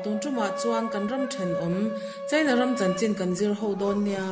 tun tumah chuan kan ram thenawm China ram chanchin kan zir ho dawn nia.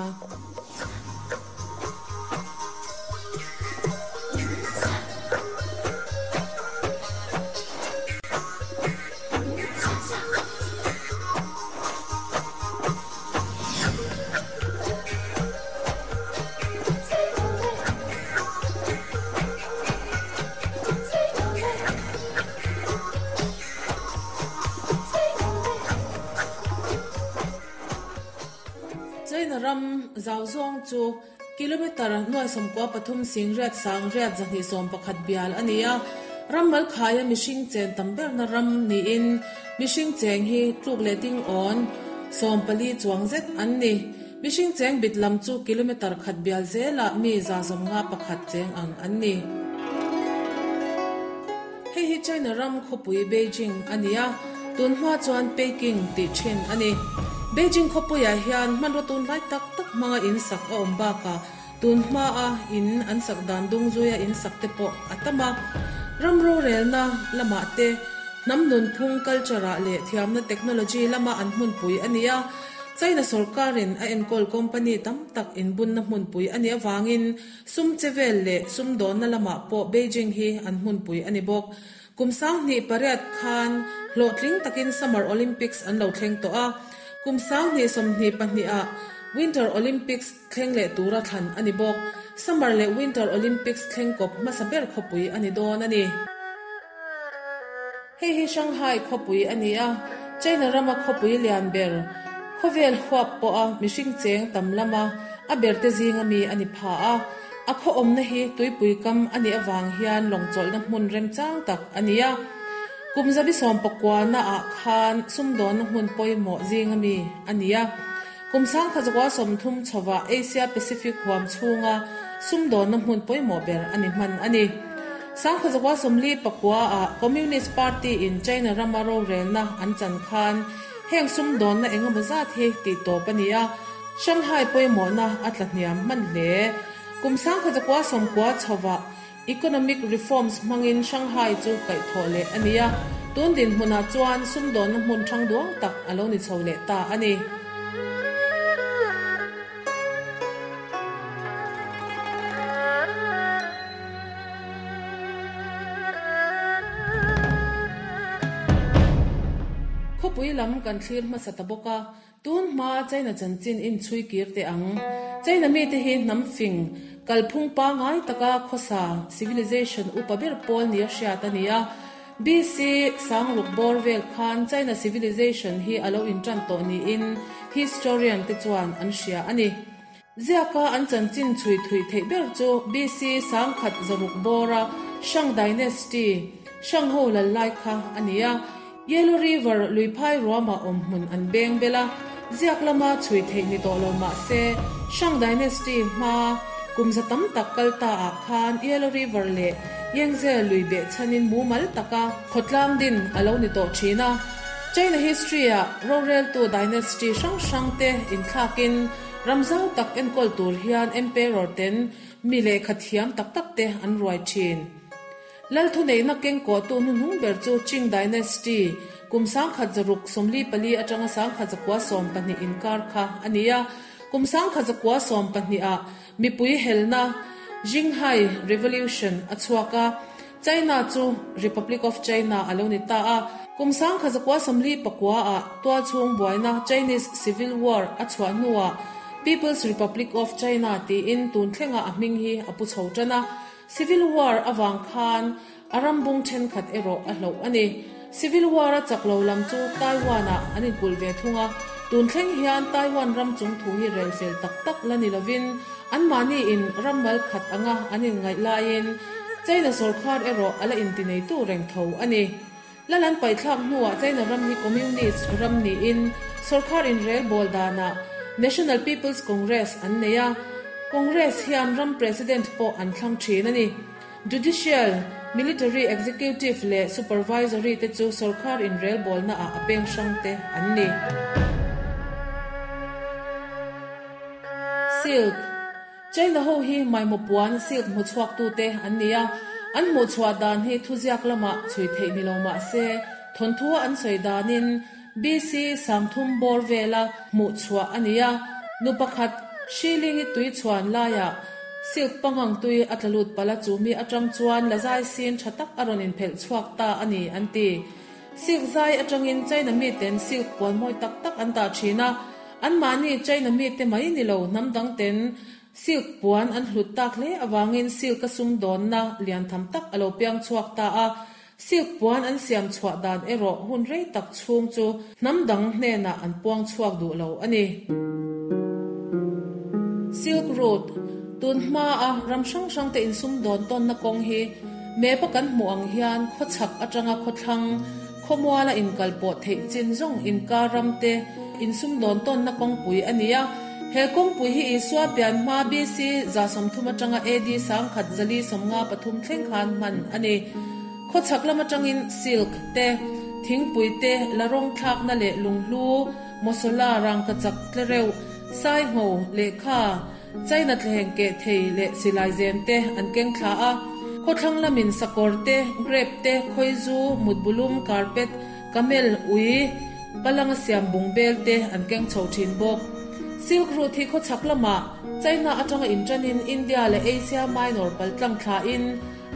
China ram zau zawng chu kilometre nuai sawmkua pathum sing riat sang riat zahnih sawm pakhat bial a ni a, ram malkhaia mihring chen tam berna ram niin mihring cheng hi tluk leh ding awn 14 chuang zet an ni. Mihring cheng bit lam chu kilometre khat bial zelah mi 151 cheng ang an ni. Hei hi China ram khawpui Beijing a ni a, tun hma chuan Peking tih thin a ni. Beijing khawpuiah hian hmanraw tunlai tak tak hmanga in sak a awm bakah tun hmaa in an sak dan dung zuia in sak te pawh a tam a. Ram rorelna lamah te, hnam nunphung culture-ah leh thiamna technology lama an hmunpui a ni a. China sorkarin a enkawl company tam tak inbunna hmunpui a nih avangin sum che vel leh sumdawnna lamah pawh Beijing hi an hmunpui a ni bawk. Kum 2008 khan hlawhtling takin Summer Olympics an lo thleng tawh a, kum 2022 ah Winter Olympics thleng leh tura thlan a ni bawk. Summer leh Winter Olympics thleng kawp hmasa ber khawpui a ni dawn a ni. Hei hi Shanghai khawpui a ni a, China rama khawpui lian ber, khawvel huap pawha mihring cheng tam lama a berte zinga mi a ni pha a. A khaw awmna hi tuipui kam a nih avang hian lawngchawlhna hmun remchang tak a ni a. Kum zabi sawmpakuana ah khan sumdawnna hmun pawimawh zinga mi a ni a. Kum 1930 chhovah Asia Pacific huam chhunga sumdawnna hmun pawimawh ber a ni hman a ni. 1949 ah Communist Party in China rama rorelna an chan khan heng sumdawnna engemaw zat hi tih tawp a ni a, Shanghai pawimawhna a tla hniam hman hle. Kum 1990 chhovah Economic reforms hmangin Shanghai chu kaihthawh leh a ni a, tun dinhmunah chuan sumdawnna hmun thang duang tak a lo ni chho leh ta a ni. Khawpui lam kan thlir hmasa ta bawk a, Tun hma China chanchin in chhui kir teh ang. China mite hi hnam fing, kalphung pangai taka khawsa, civilization, upa ber pawl nia hriat a ni a. BC sangruk bawr vel khan China civilization hi a lo intan tawh niin historian te chuan an hria a ni. Ziaka an chanchin chhui thui theih ber chu BC 1100 bawra Shang Dynasty, Shang ho lal lai kha a ni a. Yellow River luiphai ruamah awm hmun an beng bel a, ziak lama chhui theih ni tawh lo mah se, Shang Dynasty hma kum za tam tak kal ta ah khan Yellow River leh Yangtze lui behchhanin mumal taka khawtlang din a lo ni tawh thin a. China history ah roreltu dynasty hrang hrang te inthlakin ram zau tak enkawl tur hian emperor ten mi lehkha thiam tak tak te an ruai thin. Lal thuneihna kengkawhtu hnuhnung ber chu Qing Dynasty, kum 1644 atanga 1912 inkar kha a ni a. Kum 1912 ah mipui helna Xinhai Revolution a chhuak a, China chu Republic of China a lo ni ta a. Kum 1949 ah tualchhung buaina Chinese Civil War a chhuah hnuah People's Republic of China tiin tun thlengah a hming hi a pu chho tan a. Civil War avang khan a ram bung thenkhat erawh a hloh a ni. Civil War a chak lo lam chu Taiwan-ah an inkulh ve thung a, tun thleng hian Taiwan ram chung thu hi rel fel tak tak la ni lovin anmahniin ram mal khat anga an inngaih laiin China sawrkar erawh a la intineitu reng tho a ni. Lal an paihthlak hnuah China ram hi Communist ram niin sawrkar inrelbawl danah National People's Congress an nei a, Congress hian ram President pawh an thlang thin a ni. Judicial, Military, Executive leh Supervisory te chu sawrkar inrelbawlnaah a peng hrang te an ni. Silk. China ho hi maimaw puan silk hmu chhuak tute an ni a, an hmuh chhuah dan hi thuziak lamah chhui theih ni lo mah se, thawnthu an sawi danin. BC 3000 bawr vela hmuh chhuah a ni a. Nu pakhat Shiling-i tui chhuan laiah silk pangang tui a tla lut palh a, chu mi atang chuan lazai sin tha tak a rawn inphelh chhuak ta a ni, an ti. Silk zai atangin China miten silk puan mawi tak tak an dah thin a, anmahni China mite mai ni lo hnam dangten silk puan an hlut tak hle avangin silk a sumdawnna lian tham tak a lo piang chhuak ta a. Silk puan an siam chhuah dan erawh hun rei tak chhung chu hnam dang hnenah an puang chhuak duh lo a ni. Silk Road, Tun hmaa ram hrang hrangte insumdawn tawnna kawng hi map a kan hmuh ang hian khawchhak atanga khawthlang, khawmuala inkalpawh theih chin zawng inkar ramte insumdawn tawnna kawngpui a ni a. He kawngpui hi Isua pian hma BC 130 atanga AD 1153 thleng khan hman a ni. Khawchhak lam atangin silk te, thingpui te, la rawng thlakna leh lunghlu, mawsawla, rangkachak tlereuh, saingho, lehkha, China thleng keh thei leh silai zem te an keng thla a. Khawthlang lamin sakawr te, grape te, khawizu, mutbulum, carpet, camel, ui, palanga siam bung bel te an keng chho thin bawk. Silk Route hi khawchhak lamah China atanga inṭanin India leh Asia Minor paltlang thlain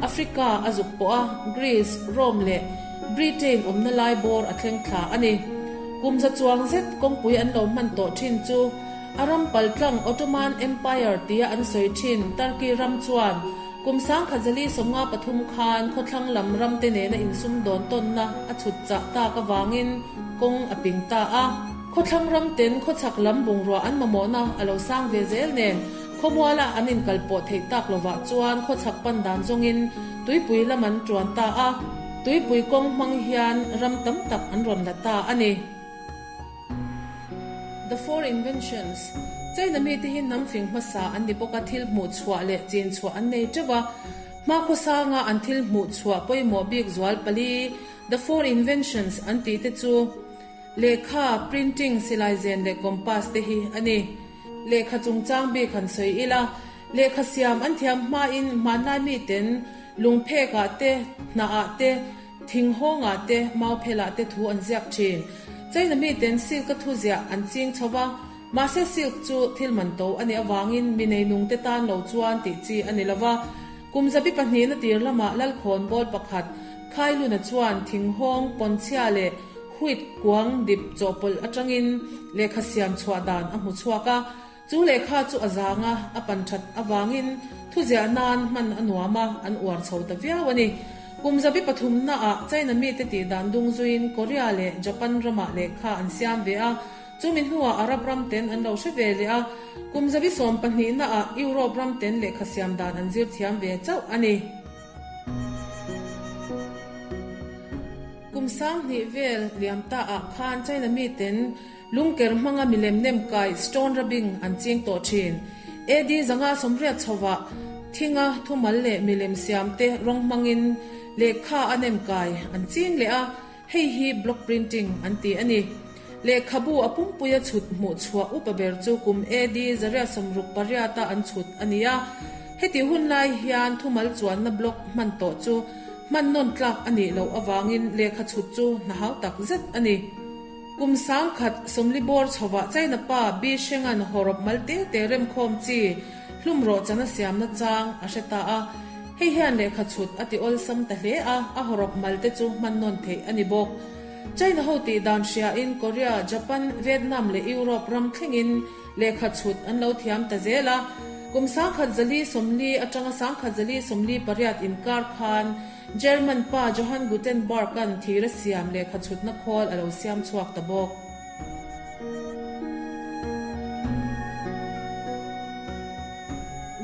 Africa a zuk pawh a, Greece, Rome leh Britain awmna lai bawr a thleng thla a ni. Kum za chuang zet kawngpui an lo hman tawh thin chu a ram paltlang Ottoman Empire tia an sawi thin Turkey ram chuan kum 1193 khan khawthlang lam ramte nena insumdawn tawnna a chhut chah tak avangin kawng a ping ta a. Khawthlang ramten khawchhak lam bungrua an mamawhna a lo sang ve zel nen Khawmuala an inkalpawh theih tak lovah chuan khawchhak pan dan zawngin tuipui lam an tuan ta a, tuipui kawng hmang hian ram tam tak an rawn la ta a ni. The Four Inventions, China mite hi hnam fing hmasa an ni bawk a, thil hmuh chhuah leh chin chhuah an nei teuh a. Hmakhawsanga an thil hmuh chhuah pawimawh bik zual pali, The Four Inventions, an tih te chu, Lehkha, printing, silai zen leh compass te hi a ni. Lehkha chungchang bik han sawi ila, lehkha siam an thiam hmain hmanlai miten lungphek ah te, hnah ah te, thinghawng ah te, mauphel ah te thu an ziak thin. China miten silk a thu ziah an ching chho va, mahse silk chu thil man to a nih avangin mi neinung te tan lo chuan tih chi a ni lo va. Kum zabi pahnihna tir lamah Lalkhawnbawl pakhat Khailuna chuan thinghawng, pawnchhia leh Wheat kuang dip chawhpawlh atangin lehkha siam chhuah dan a hmu chhuak a, chu lehkha chu a zang a, a pan that avangin thuziah nan hman a nuam a, an uar chho ta viau a ni. Kum zabi pathumnaah China mite tih dan dung zuiin Korea leh Japan ramah lehkha an siam ve a, chumi hnuah Arab ram ten an lo hre ve leh a, kum zabi sawm pahnihnaah Europe ram ten lehkha siam dan an zir thiam ve chauh a ni. Kum 2000 vel liam ta ah khan China miten lungker hmanga milem nem kai stone rubbing an ching tawh thin. AD 580 chhovah thinga thumal leh milem siam te rawng hmangin lehkha a nem kai an ching leh a, hei hi block printing an ti a ni. Lehkhabu a pumpuia chhut hmuh chhuah upa ber chu kum AD 868 a an chhut a ni a. Heti hun lai hian thumal chuanna block hman tawh chu hman nawn tlak a nih loh avangin lehkha chhut chu hna hau tak zet a ni. Kum 1040 bawr chhovah China pa Bi Sheng-a'n hawrawp mal te te remkhawm chi hlum rawh chana siamna chang a hre ta a. Hei hian lehkha chhut a ti awlsam ta hle a, a hawrawp mal te chu hman nawn theih a ni bawk. China ho tih dan hriain Korea, Japan, Vietnam leh Europe ram thlengin lehkha chhut an lo thiam ta zel a. Kum 1040 atanga 1048 inkar khan German pa Johann Gutenberg-a'n thir a siam lehkha chhutna khawl a lo siam chhuak ta bawk.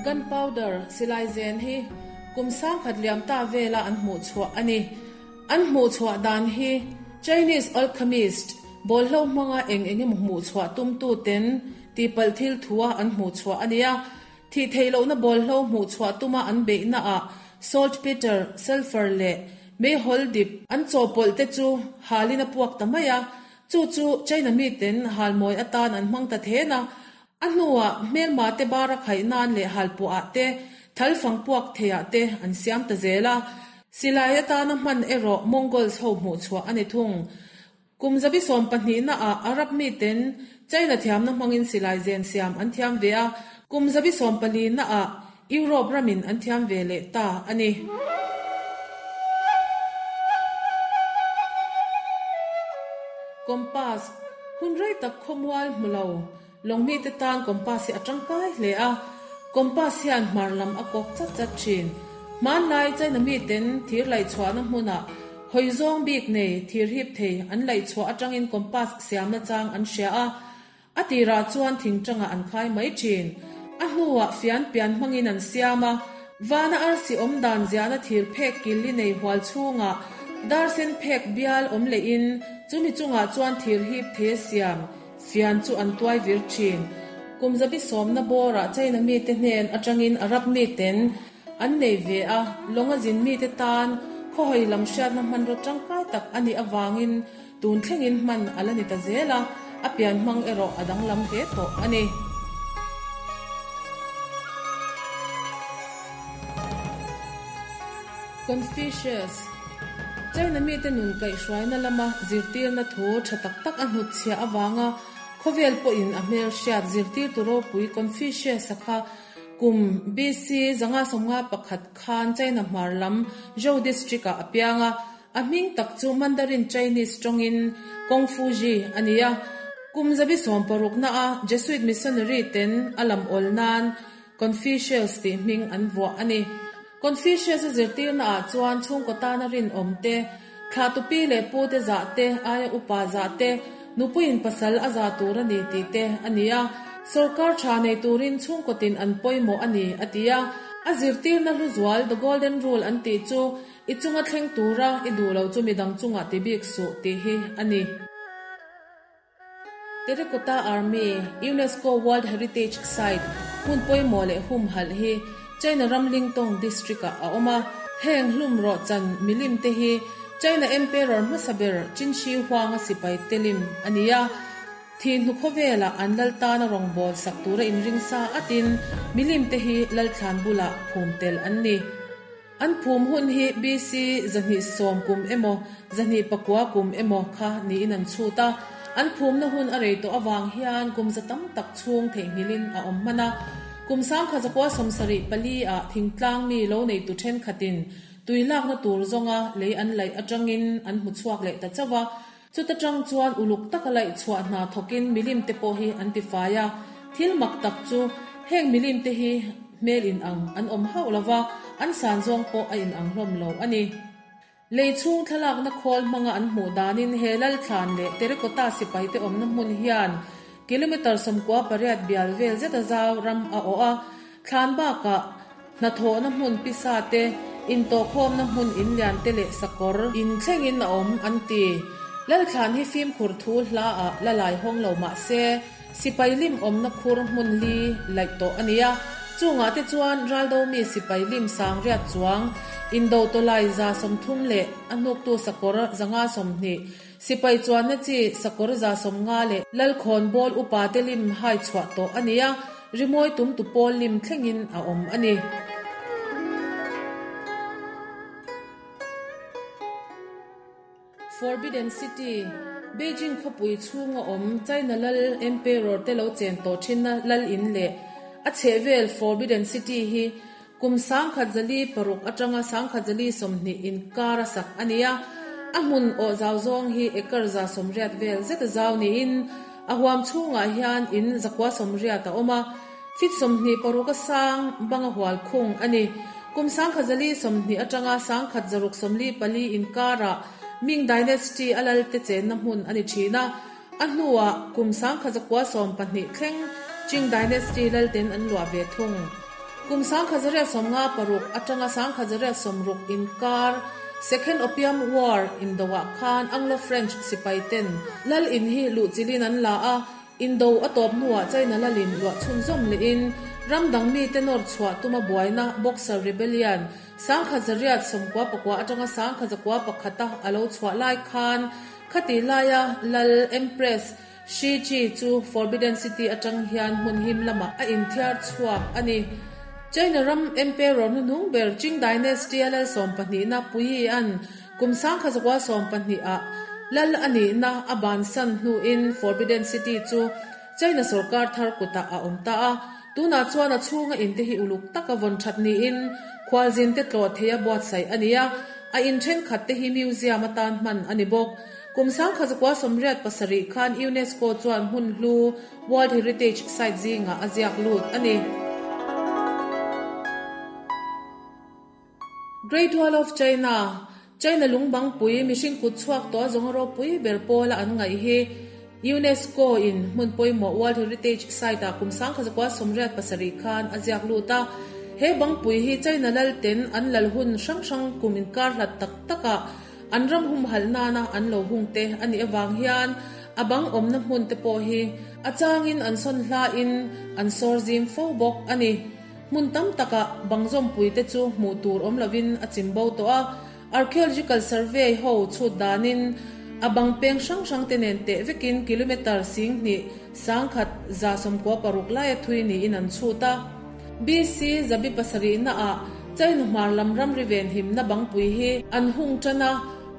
Gunpowder, silai zen hi kum 1000 liam ta vela an hmuh chhuah a ni. An hmuh chhuah dan hi Chinese alchemist bawlhlo hmanga eng eng emaw hmuh chhuah tumtu ten tihpalh thil thua an hmuh chhuah a ni a. Thih theih lohna bawlhlo hmuh chhuah tuma an beihnaah saltpeter, sulphur leh meihawl dip an chawhpawlh te chu halin a puak ta mai a. Chu chu China miten halmawi atan an hmang ta then a. A hnuah hmelma te bara khaih nan leh halpuahah te, thalfang puak theiah te an siam ta zel a. Silai atana hman erawh Mongols ho hmuh chhuah a ni thung. Kum zabi sawmpahnihna ah Arab miten China thiamna hmangin silai zen siam an thiam ve a, kum zabi sawmpalina ah Europe ramin an thiam ve leh ta a ni. Compass, Hun rei tak khawmual hmu lo, lawngmite tan compass hi a tangkai hle a, compass hian hmar lam a kawk chat chat thin. Hmanlai China miten thir laihchhuahna hmunah hawi zawng bik nei thir hip thei an laihchhuah atangin compass siamna chang an hria a, A tirah chuan thingtangah an khai mai thin. A hnuah fian pian hmangin an siam a, vana arsi awm dan ziahna thir phek kil li nei hual chhungah dar sen phek bial awm lehin chumi chungah chuan thir hip thei a siam fian chu an tuai vir thin. Kum zabi sawmna bawrah China mite hnen atangin Arab miten an nei ve a, lawnga zin mite tan khawhawi lam hriatna hmanraw tangkai tak a nih avangin Tun thlengin hman a la ni ta zel a, a pian hmang erawh a danglam hle tawh a ni. Confucius, China mite nun kaihhruaina lama zirtirna thu tha tak tak a hnutchhiah avanga khawvel pawhin a hmelhriat zirtirtu ropui Confucius-a kha kum BC 551 khan China hmar lam Zhou District-ah a piang a, A hming tak chu Mandarin Chinese tawngin Kong Fu Ji a ni a. Kum zabi sawmparukna a Jesuit missionary ten a lam awl nan Confucius tih hming an vuah a ni. Confucius a zirtirna ah chuan chhungkaw tana rinawm te, thlah tupi leh pu te zah te, aia upa zah te, nupuiin pasal a za tur a ni tih te a ni a. Sorkar tha nei turin chhungkaw tin an pawimawh a ni a ti a. A zirtirna hluzual The Golden Rule an tih chu I chunga thleng tura i duh lo chu midang chungah ti bik suh tih hi a ni. Terracotta Army, UNESCO World Heritage Site, hmun pawimawh leh humhalh hi China ram Lingtong District-ah a awm a. Heng hlum rawhchan milim te hi China Emperor hmasa ber Qin Shi Huang-a sipai te lim a ni a. Thih hnu khawvelah an lal tana rawngbâwl sak tura inring sa atin milim te hi lalthlan bulah phum tel an ni. An phum hun hi BC 210 kum emaw, 209 kum emaw kha niin an chhut a. An phumna hun a rei tawh avang hian kum za tam tak chhung theihnghilhin a awm hman a. Kum 1974 ah thingtlang mi lo neitu thenkhatin tui lakna tur zawnga lei an laih atangin an hmu chhuak leh ta chauh a. Chuta tang chuan uluk taka laih chhuah hna thawkin milim te pawh hi an tifai a. Thil mak tak chu heng milim te hi hmel inang an awm hauh lo va, an san zawng pawh a inang hlawm lo a ni. Lei chhung thlalakna khawl hmanga an hmuh danin he Lalthlan leh Terracotta sipaite awmna hmun hian kilometre 98 bial vel zeta zau ram a awh a, thlan bakah Hnathawhna hmun pisa te, intawhkhawmna hmun inlian te leh sakawr inthlengin a awm an ti. Lalthlan hi fimkhur thu hla ah la lai hawng lo mah se, sipai lim awmna khur hmun li laih tawh a ni a. Chungah te chuan Raldo mi sipai lim sang riat chuang, indo tawlai 130 leh a hnuktu sakawr 520, sipai chuanna chi sakawr 150 leh Lalkhawnbawl upa te lim hai chhuah tawh a ni a. Rimawi tumtu pawl lim thlengin a awm a ni. Forbidden City, Beijing khawpui chhunga awm China lal Emperor te lo chen tawh thinna lal in leh a chhehvel Forbidden City hi kum 1046 atanga 1020 inkar a sak a ni a. A hmun awh zau zawng hi acre 180 vel zeta zau niin A huam chhungah hian in 180 a awm a, fit 26 a sang banga hual khung a ni. Kum 1020 atanga 1644 inkarah Ming Dynasty a lalte chenna hmun a ni thin a, a hnuah kum 1912 thleng Qing Dynasty lalten an luah ve thung. Kum 1956 atanga 1960 inkar Second Opium War indoah khan Anglo-French sipai ten lal in hi luhchilhin an la a, indo a tawp hnuah China lalin luah chhunzawm lehin ram dang mite nawr chhuah tuma buaina Boxer Rebellion 1999 atanga 1901 a a lo chhuah lai khan khati laia lal Empress Shi Chi chu Forbidden City atang hian hmun him lamah a inthiar chhuak a ni. China ram Emperor hnuhnung ber Qing Dynasty a lal sawmpahnihna Puyi-a'n kum 1910 ah Lal a nihna a bansan hnuin Forbidden City chu China sorkar thar kutah a awm ta a. Tunah chuan a chhunga inte hi uluk taka vawn that niin khualzinte tlawh theia buatsaih a ni a, a in thenkhat te hi museum atan hman a ni bawk. Kum 1987 khan UNESCO chuan hmun hlu World Heritage Site zingah a ziak lut a ni. Great Wall of China, China lungbangpui mihring kut chhuak tawh zawnga ropui ber pawla an ngaih hi UNESCO in hmun pawimawh World Heritage Site ah kum 1987 khan a ziak lut a. He bangpui hi China lal ten an lal hun hrang hrang kum inkar hlat tak takah an ram humhalh nana an lo hung te a nih avang hian a bang awmna hmun te pawh hi a changin an sawn hlain an sawr zim fo bawk a ni. Hmun tam takah bang zawmpui te chu hmuh tur awm lovin a chim bo tawh a, Archaeological Survey ho chhut danin a bang peng hrang hrang te nen teh vekin kilometre 10,000 196 laia thui niin an chhut a. BC zabi pasarihna ah China hmar lam ramri venhimna bangpui hi an hung tan a,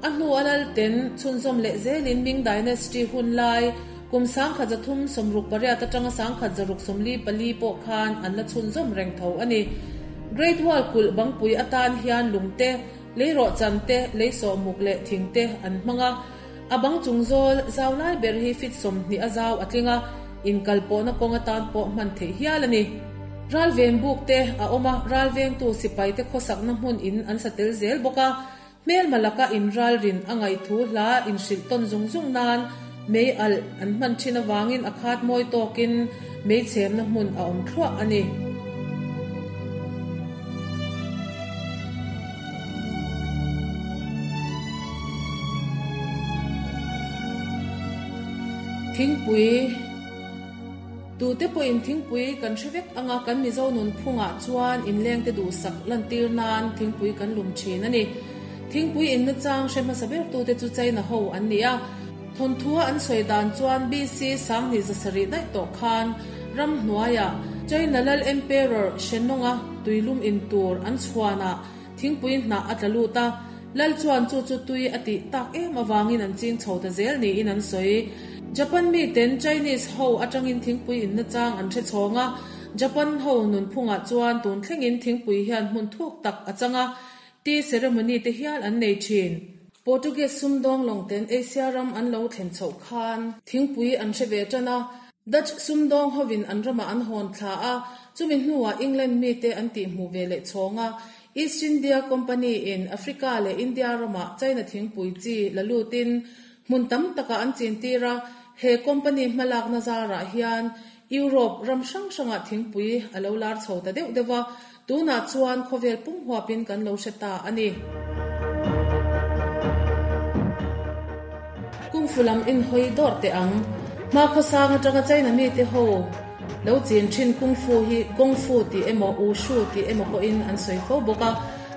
a hnu a lal ten chhunzawm leh zelin Ming Dynasty hun lai kum 1368 atanga 1644 pawh khan an la chhunzawm reng tho a ni. Great Wall kulh bangpui atan hian lungte, leirawhchan te, leisawhmuk leh thing te an hmang a. A bang chung zawl zau lai ber hi fit 20 a zau a tling a, inkal pawhna kawng atan pawh hman theih hial a ni. Ral ven buk te a awm a, ral vengtu sipai te khawsakna hmun in an sa tel zel bawk a. Hmelma laka in ral rin a ngaihthu hla in hrilh tawn zung zung nan mei alh an hman thin avangin a khat mawi tawkin mei chhemna hmun a awm thluah a ni. Thingpui Tute pawhin thingpui kan hre vek anga kan Mizo nunphungah chuan inlengte duhsak lantir nan thingpui kan lum thin a ni. Thingpui inna chang hre hmasa bertute chu China ho an ni a. Thawnthua an sawi dan chuan BC 1700 daih tawh khan ram hnuaiah China lal Emperor Shennong-a tuilum in tur an chhuanah thingpui hnah a tla lut a, lal chuan chu chu tui a tih tak em avangin an ching chho ta zel niin an sawi. Japan miten Chinese ho atangin thingpui inna chang an hre chhawng a, Japan ho nunphungah chuan tun thlengin thingpui hian hmun thuk tak a chang a, tea ceremony te hial an nei thin. Portuguese sumdawng lawngten Asia ram an lo thlen chhoh khan thingpui an hre ve tan a, Dutch sumdawng hovin an ramah an hawn thla a, chumi hnuah England mite an tihhmuh ve leh chhawng a, East India Company in Africa leh India ramah China thingpui chi la lutin hmun tam takah an chintir a, he company hmalakna zarah hian Europe ram hrang hrangah thingpui a lo lar chho ta deuh deuh a, tunah chuan khawvel pum huapin kan lo hre ta a ni. Kung Fu lam in hawi dawrh teh ang. Hma khawsang atanga China mite ho lo chin thin Kung Fu hi Gong Fu tih emaw Wushu tih emaw pawhin an sawi fo bawk a.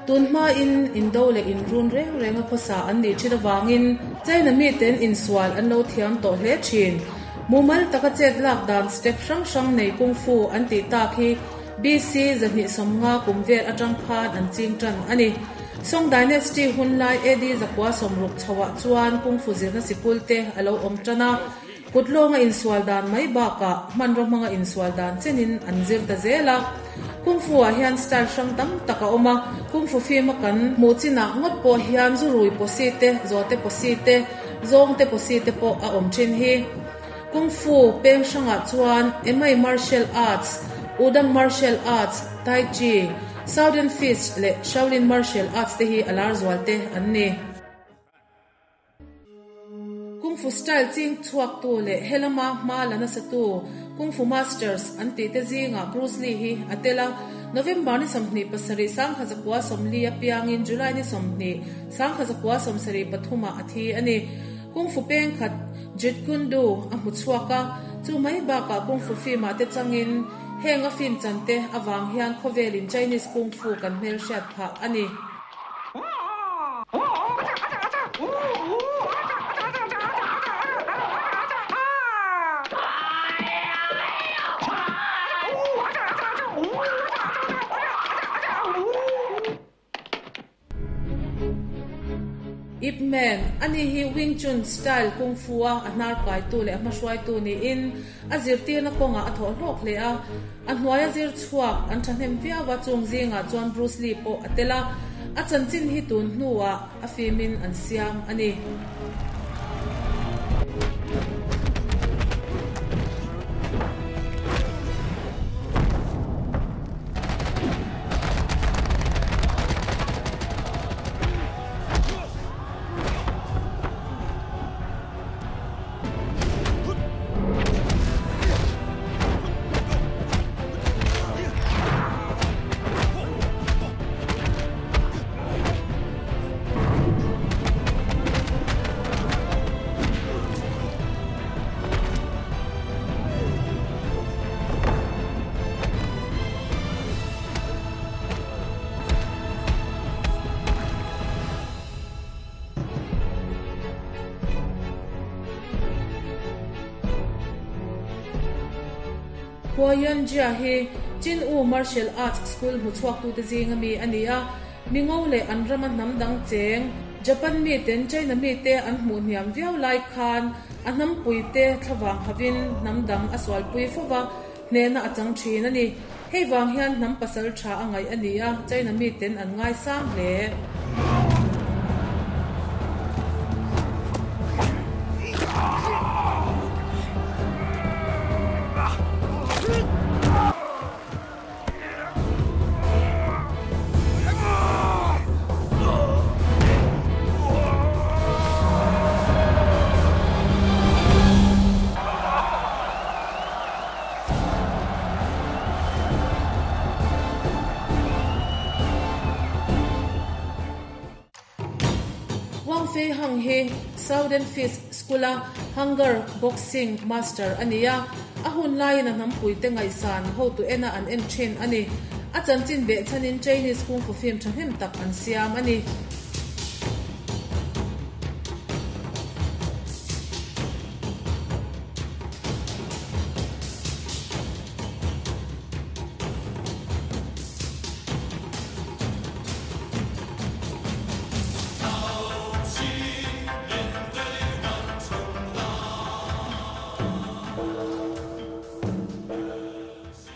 Tun hmain indo leh inrun reng renga khawsa an nih thin avangin China miten insual an lo thiam tawh hle thin. Mumal taka chet lak dan step hrang hrang nei Kung Fu an tih tak hi BC 250 kum vel atang khan an ching tan a ni. Song Dynasty hun lai AD 960 chhoah chuan Kung Fu zirna sikul te a lo awm tan a, kut lawnga insual dan mai bakah hmanraw hmanga insual dan chenin an zir ta zel a. Kung Fu ah hian style hrang tam tak a awm a, Kung Fu film a kan hmuh chinah ngawt pawh hian zurui pawsi te, zawhte pawsi te, zawngte pawsi te pawh a awm thin hi. Kung Fu peng hrangah chuan Emei Martial Arts, Wudang Martial Arts, Tai Chi, Southern Fist leh Shaolin Martial Arts te hi a lar zual te an ni. Kung Fu style ching chhuaktu leh helama hma la nasatu Kung Fu Masters an tih te zingah Bruce Lee hi a tel a. November ni 27 1940 apiangin July ni 20 1973 ah a thi a ni. Kung Fu peng khat Jeet Kune Do a hmu chhuak a, chu mai bakah Kung Fu film ah te changin heng a film chan te avang hian khawvelin Chinese Kung Fu kan hmelhriat phah a ni. Ip Man, Ani hi Wing Chun style Kung Fu a a hnar kaitu leh a hmahruaitu niin a zirtirna kawngah a thawh hlawk hle a. A hnuaia zir chhuak an thahnem viau a, chung zingah chuan Bruce Lee pawh a tel a, a chanchin hi tun hnuah a fimin an siam a ni. Huo Yuanjia hi Chin U Martial Arts School hmuchhuaktute zinga mi a ni a, mingo leh an rama hnam dang cheng, Japan miten China mite an hmuh hniam viau lai khan a hnampuite thlavang havin hnam dang a sualpui fo va, Hnehna a chang thin a ni. Hei vang hian hnam pasal tha a ngaih a ni a, China miten an ngaisang hle. Wang Feihang hi Southern Fist School-a Hunger Boxing Master a ni a, a hun laiin a hnampuite ngaihsan hotu ena an en thin a ni. A chanchin behchhanin Chinese Kung Fu film thahnem tak an siam a ni.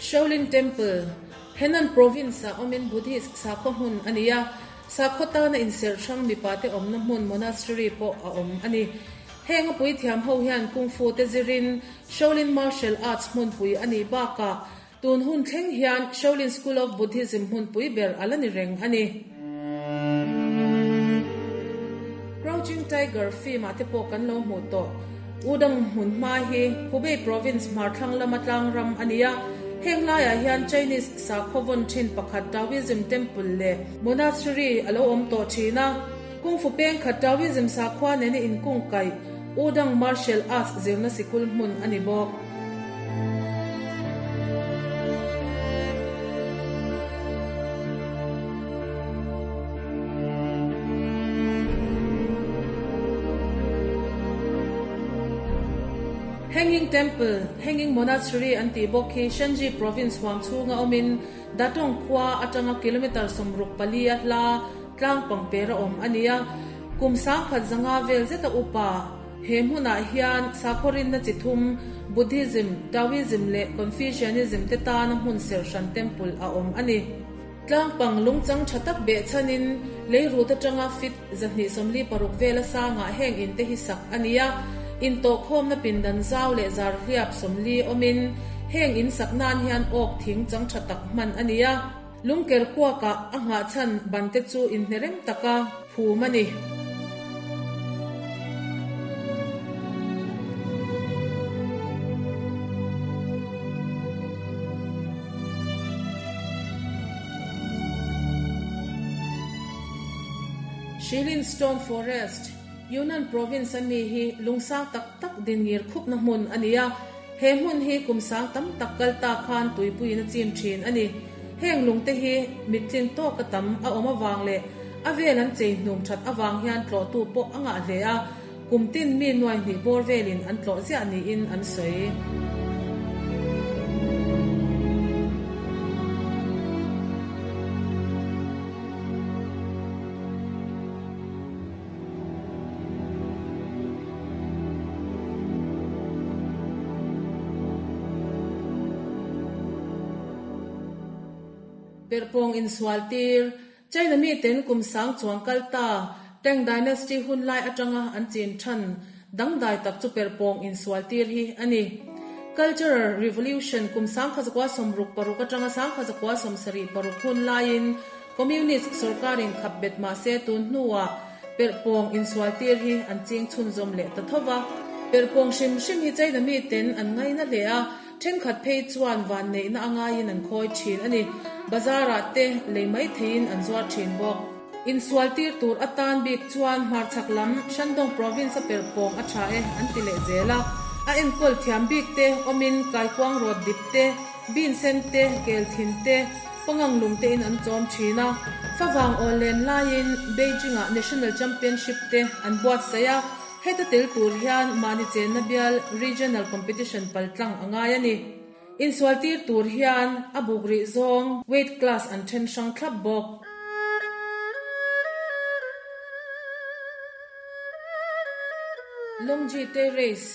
Shaolin Temple, Henan Province-ah awmin Buddhist sakhaw hmun a ni a, sakhaw tana inserh hrang mipate awmna hmun monastery pawh a awm a ni. Heng a puithiam ho hian Kung Fu te zirin Shaolin Martial Arts hmunpui a nih bakah tun hun thleng hian Shaolin School of Buddhism hmunpui ber a la ni reng a ni. Crouching Tiger film ah te pawh kan lo hmuh tawh. Wudang hmun hma hi Hubei Province hmar thlang lama tlang ram a ni a, heng laiah hian Chinese sakhaw vawn thin pakhat Taoism Temple leh Monastery a lo awm tawh thin a. Kung Fu peng khat Taoism sakhua nena inkungkaih Wudang Martial Arts zirna sikul hmun a ni bawk. Hanging Temple, Hanging Monastery an tih bawk hi Shanxi Province huam chhunga awmin Datong khua atanga kilometre 64 a hla Tlang pangper a awm a nia. Kum sangkhat zanga vel zeta upa he hmunah hian sakhaw rinna chi thum, Buddhism, Taoism leh Confucianism te tana hmun serh hran temple a awm a ni. Tlang pang lungchang tha tak behchhanin lei rut atanga feet 246 vela sangah heng in te hi sak a ni a, intawhkhawmna pindan zau leh zarhliap 40 awmin heng in sak nan hian awk thing chang tha tak hman a ni a. Lungker kuakah a nghahchhan bante chu inhnerem taka phum a ni. Shilin Stone Forest, Yunnan Province a mi hi lungsang tak tak dinngir khupna hmun a ni a. He hmun hi kum sang tam tak kal ta khan tuipuiin a chim thin a ni. Heng lungte hi mittlin tawka tam a awm avang leh a vel an chei hnum that avang hian tlawhtu pawh a ngah hle a, kum tin mi nuai hnih bawr velin an tlawh ziah niin an sawi. Perhpawng insualtir, China miten kum sang chuang kal ta Tang Dynasty hun lai atanga an chin than dangdai tak chu perhpawng insualtir hi a ni. Cultural Revolution kum 1966 atanga 1976 hun laiin Communist sorkarin khap bet mah se tun hnuah perhpawng insualtir hi an ching chhunzawm leh ta tho va. Perhpawng hrim hrim hi China miten an ngaina hle a, Thenkhat phei chuan vanneihna a ngaiin an khawi thin a ni. Bazar-ah te lei mai theiin an zuar thin bawk. Insual tir tur atan bik chuan hmarchhak lam Shandong Province-a perhpawng a tha e an ti leh zel a. A enkawl thiam bik te awmin kaikuang rawt dip te, bean sen te, kel thin te, pangang lung tein an chawm thin a. Favang awl len laiin Beijing-ah National Championship te an buatsaih a. Heta tel tur hian mahni chenna bial Regional Competition paltlang a ngai a ni. Insual tir tur hian a buk rih zawng weight class an then hrang thlap bawk. Longji Terrace,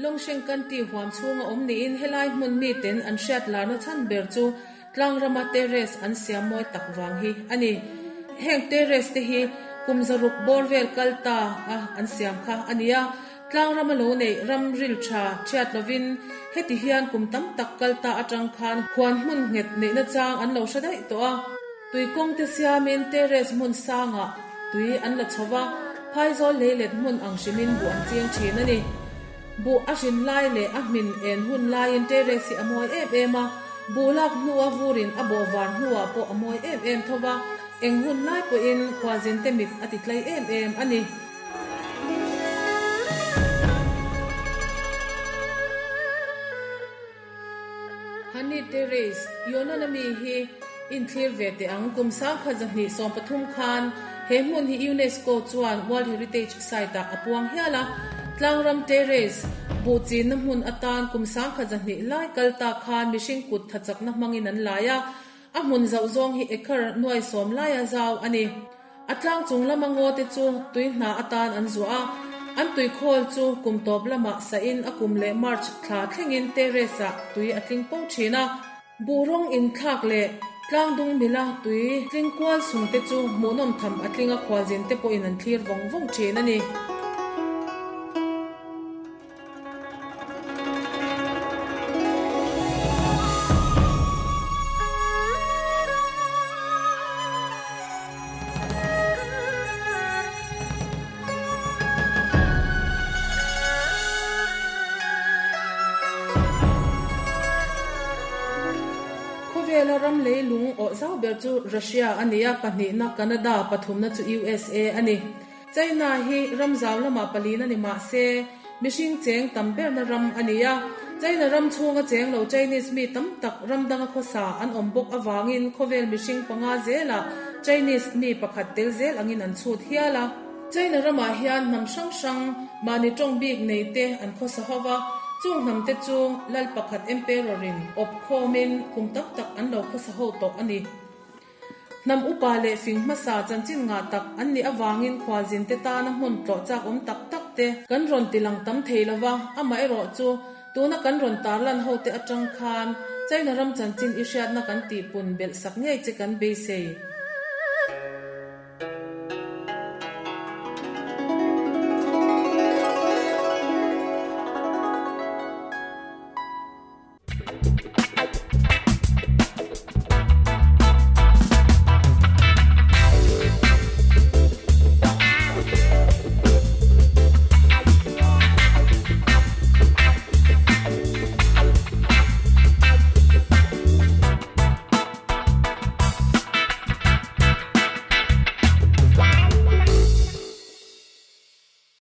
Longsheng Kanti huam chhunga awm niin helai hmun miten an hriat larna chhan ber chu Tlangrama terrace an siam mawi tak vang hi a ni. Heng terrace te hi kum zaruk bawr vel kal ta a an siam kha a ni a, tlangrama lo neih ram ril tha thiat lovin heti hian kum tam tak kal ta atang khan huan hmun nghet neihna chang an lo hre daih tawh a. Tui kawng te siamin terrace hmun sangah tui an la chho va, phaizawl leilet hmun ang hrimin buh an ching thin a ni. Buh a hrin lai leh a hmin en hun laiin terrace hi a mawi em em a, buh lak hnua vurin a bawh var hnuah pawh a mawi em em tho va, eng hun lai pawhin khuazinte mit a ti tlai em em a ni. Hani Terrace, Yonana mi hi inthlir ve teh ang. Kum 2013 khan he hmun hi UNESCO chuan World Heritage Site-ah a puang hial a. Tlangram Terrace buh chinna hmun atan kum 2002 lai kal ta khan mihring kut thachakna hmangin an lai a. A hmun zauh zawng hi acre nuai sawm laia zau a ni. A tlang chung lama ngaw te chu tui hna atan an zuah a, an tui khawl chu kum tawp lamah sahin a kum leh March thla thlengin terrace ah tui a tling po thin a. Buh rawng inthlak leh tlang dung mila tui tling kual sung te chu hmuhnawm tham a tling a khualzin te pawhin an thlir vawng vawng thin a ni. Khawvela ram leilung awh zau ber chu Russia a ni a, pahnihna Canada, pathumna chu USA a ni. China hi ram zau lamah palin a ni mah se, mihring cheng tam berna ram a ni a. China ram chhunga cheng lo Chinese mi tam tak ram danga khawsa an awm bawk avangin khawvel mihring panga zelah Chinese mi pakhat tel zel angin an chhut hial a. China ramah hian hnam hrang hrang mahni tawng bik nei te an khawsa ho va, chung hnam te chu lal pakhat emperor-in awp khawmin kum tam tak an lo khawsa ho tawh a ni. Hnam upa leh fing hmasa chanchin ngah tak an nih avangin khualzinte tana hmun tlawh chak awm tak tak te kan rawn ti lang tam thei lo va, amaherawh chu tuna kan rawn tarlan hote atang khan China ram chanchin i hriatna kan tihpun belh sak ngei che kan beisei.